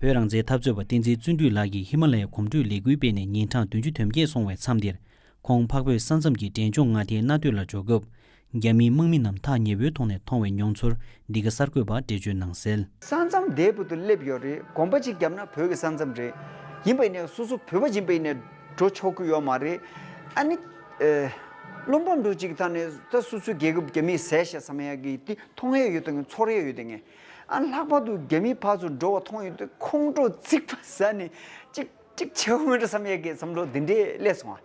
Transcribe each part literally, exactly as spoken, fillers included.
བོད་རང་བཙན་འཐབ་རྩོད་པ་བསྟན་འཛིན་བརྩོན་འགྲུས་ལགས་ཀྱིས་ཧི་མ་ལ་ཡའི་གོམ་བགྲོད་ལས་འགུལ་སྤེལ་ནས་ཉིན་གྲངས་བདུན་ཅུ་དོན་བརྒྱད་སོང་བའི་མཚམས་འདིར། ཁོང་འཕགས་བོད་ས་མཚམས་ཀྱི་འབྲས་ལྗོངས་མངའ་སྡེའི་མནའ་སྟོད་ལ་འབྱོར་སྐབས། རྒྱ་མིའི་དམག་མི་རྣམས་ཐག་ཉེ་པོའི་ཐོག་ནས་མཐོང་བའི་མྱོང་ཚོར་འདི་ག་གསར་འགོད་པར་འགྲེལ་བརྗོད་གནང་གསལ། ས་མཚམས་དེའི་བར་དུ་སླེབས་ཡོད་རེད། གོམ་པ་གཅིག་བརྒྱབ་ན་བོད་ཀྱི་ས་མཚམས་རེད། ཡིན་པ་ཡིན་ནའི་སོ་སོ་བོད་པ་ཡིན་པ་ཡིན་ནའི་འགྲོ་ཆོག་གི་ཡོད་མ་རེད། ཨ་ནི། ཨེ། བློ་ཕམ་འགྲོ་གཅིག་ཐང་ནས་ད་སོ་སོའི་རྒྱལ་ཁབ་རྒྱ་མིས་ཟས་བཞག་བསམ་ཡག་གི་དེ་མཐོང་ཡས་ཡོད་དང་ཚོར་ཡས་ཡོད་དང་། ཨ་ལྷག་པར་དུ་རྒྱ་མིའི་ཕར་ཚུར་འགྲོ་བ་མཐོང་ཡོད་དུས་ཁོང་ཁྲོ་ཚིག་པ་ཟ་ནས་གཅིག་གཅིག་བྱེད་འོས་འདྲ་བསམ་ཡས་ཀྱི་བསམ་བློ་འདི་འདྲས་སླེབས་སོང་བ།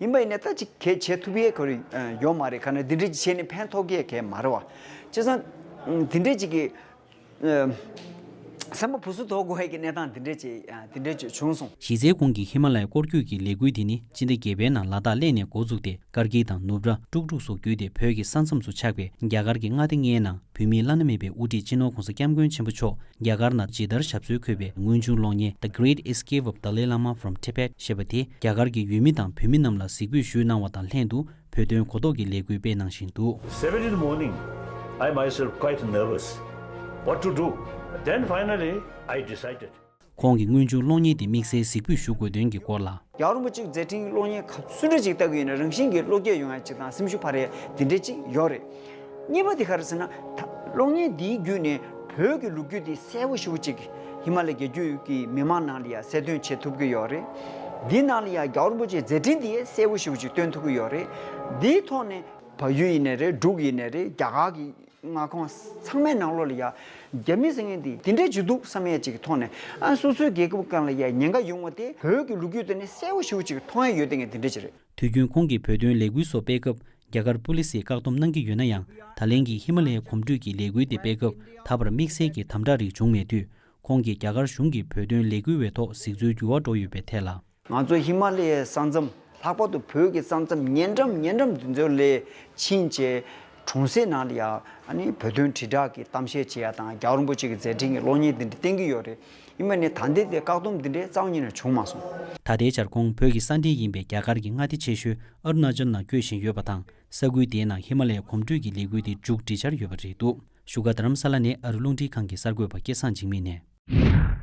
ཡིན་པ་ཡིན་ན་ད་ཅིག་གལ་བྱེད་ཐུབ་ཡས་ཁོ་རེ་ཡོད་མ་རེད། ག་ན་འདི་འདྲས་ཅིག་བྱས་ནས་ཕན་ཐོགས་ཀྱི་ཡས་གལ་མ་རེད་བ། བྱས་ཙང་འདི་འདྲས་ཅིག་གི་སེམས་པ་བུ་སུ་དོག་དགོས་ཡས་ཀྱི་གནས་སྟངས་འདི་འདྲས་ཅིག་འདི་འདྲས་ཅིག་བྱུང་སོང་། གཞི་རྩའི་ཁོང་གི་ཧི་མ་ལ་ཡའི་སྐོར་སྐྱོད་ཀྱི་ལས་འགུལ་འདི་ནི་སྤྱི་ཟླ་བརྒྱད་པའི་ནང་ལ་དྭགས་གླེ་ནས་འགོ་བཙུགས་ཏེ། དཀར་དཀྱིལ་དང་ནུབ་ར། ཀྲུག་ཀྲུག་སོགས་བརྒྱུད་དེ་བོད་ཀྱི་ས་མཚམས་སུ་ཆགས་པའི་རྒྱ་གར་གྱི་མངའ་སྡེ་ལྔའི་ནང་བོད་མིའི་བླ་ན་མེད་པའི་དབུ་ཁྲིད་སྤྱི་ནོར་༸གོང་ས་༸སྐྱབས་མགོན་ཆེན་པོ་མཆོག་རྒྱ་གར་ནང་ཇི་ལྟར་ཞབས་སོར་འཁོད་པའི་དངོས་བྱུང་གློག་བརྙན་The Great Escape of Dalai Lama from Tibet ཞེས་པ་དེ་རྒྱ་གར་གྱི་ཡུལ་མི་དང་བོད་མི་རྣམས་ལ་གཟིགས་འབུལ་ཞུས་གནང་བ་དང་ལྷན་དུ། བོད་དོན་གོ་རྟོགས་ཀྱི་ལས་འགུལ་སྤེལ་གནང་བཞིན་འདུག། Seven in the morning, I myself quite nervous. What to do? Then finally, I decided. ཁོང་གིས་དངོས་བྱུང་གློག་བརྙན་དེ་དམིགས་བསལ་གཟིགས་འབུལ་ཞུ་དགོས་དོན་གྱི་སྐོར་ལ། རྒྱལ་བ་རིན་པོ་ཆེའི་མཛད་འཕྲིན་གློག་བརྙན་ག་ཚོད་འདྲ་ཅིག་ལྟ་གི་ཡོད་ན་རང་བཞིན་གྱིས་བློ་སྐྱེད་ཡོང་ཡ་ཅིག་དང་སེམས་ཤུགས་འཕར་ཡ་འདི་འདྲ་ཅིག་ཡོད་རེད། གཉིས་པ་དེ་ག་རེ་ཟེར་ན། ད་གློག་བརྙན་འདིའི་བརྒྱུད་ནས་བོད་ཀྱི་ལོ་རྒྱུས་འདི་གསལ་པོ་ཞེ་པོ་ཅིག་ཧི་མ་ལ་རྒྱལ་རྒྱུད་ཀྱི་མི་མང་ནང་ལ་ཡ་གསལ་སྟོན་བྱེད་ཐུབ་ཀྱི་ཡོད་རེད། འདི་ནང་ལ་ཡ་རྒྱལ་བ་རིན་པོ་ཆེའི་མཛད་འཕྲིན་འདི་གསལ་པོ་ཞེ་པོ་ཅིག་སྟོན་ཐུབ་ཀྱི་ཡོད་རེད། འདིའི་ཐོག་ནས་བལ་ཡུལ་ཡིན་ནའི་རེད། འབྲུག་ཡིན་ནའི་རེད། རྒྱ་གར་གྱི་མངའ་ཁོངས་ཚང་མའི་ནང་ལོགས་ལ་ཡ་རྒྱ་མི་ཟེར་མཁན་འདི་འདི་འདྲས་ཅིག་འདུག་བསམ་ཡས་ཅིག་མཐོང་ནས། ཨ་སོ་སོའི་རྒྱལ་ཁབ་སྒང་ལ་ཡ་ཉེན་ཁ་ཡོང་བ་དེ་བོད་ཀྱི་ལོ་རྒྱུས་སྟེང་ནས་གསལ་པོ་ཞེ་པོ་ཅིག་མཐོང་ཡས་ཡོད་དེ་ངས་འདི་འདྲས་ཅིག་རེད། དུས་རྒྱུན་ཁོང་གིས་བོད་དོན་ལས་འགུལ་སོགས་སྤེལ་སྐབས་རྒྱ་གར་པུ་ལི་སིས་བཀག་སྡོམ་གནང་གི་ཡོད་ན་ཡང་། ད་ལན་གྱི་ཧི་མ་ལ་ཡའི་གོམ་བགྲོད་ཀྱི་ལས་འགུལ་དེ་སྤེལ་སྐབས་ད་བར་དམིགས་བསལ་གྱི་དམ་དྲག་རིགས་བྱུང་མེད་དུས། ཁོང་གིས་རྒྱ་གར་གཞུང་གིས་བོད་དོན་ལས་འགུལ་བའི་ཐོག་གཟིགས་ཚུལ་འགྱུར་བ་འགྲོ་ཡོད་པའི་ཐད་ལ། ང་ཚོ་ཧི་མ་ལ་ཡའི་ས་མཚམས་ལྷག་པར་དུ་བོད་ཀྱི་ས་མཚམས་ཉེ་འགྲམ་ཉེ་འགྲམ་འདི་ཚོ་ལ་ཕྱིན་བྱས་གྲོང་གསེབ་ནང་ལ་ཡ་ཨ་ནི་བོད་དོན་དྲིལ་བསྒྲགས་ཀྱི་གཏམ་བཤད་བྱེད་ཡ་དང་རྒྱལ་བ་རིན་པོ་ཆེ་གི་མཛད་འཕྲིན་གྱི་གློག་བརྙན་འདི་འདྲ་བསྟན་གྱི་ཡོད་རེད། ཡིན་པ་ནི་ད་ལྟའི་དེ་བཀག་སྡོམ་འདི་འདྲའི་རྩ་བ་ཉིད་ནས་བྱུང་མ་སོང་། ད་ལྟའི་ཆར་ཁོང་བོད་ཀྱི་ས་འབྲེལ་ཡིན་པའི་རྒྱ་གར་གྱི་མངའ་སྡེ་ཆེ་ཤོས་ཨ་རུ་ན་ཅལ་ནང་བསྐྱོད་བཞིན་ཡོད་པ་དང་། ས་ཁུལ་དེའི་ནང་ཧི་མ་ལ་ཡའི་གོམ་བགྲོད་ཀྱི་ལས་འགུལ་དེ་མཇུག་སྒྲིལ་འཆར་ཡོད་པ་རེད་འདུག། བཞུགས་སྒར་རྡ་རམ་ས་ལ་ནས་ཨ་རི་རླུང་འཕྲིན་ཁང་གི་གསར་འགོད་པ་སྐལ་བཟང་འཇིགས་མེད་ནས།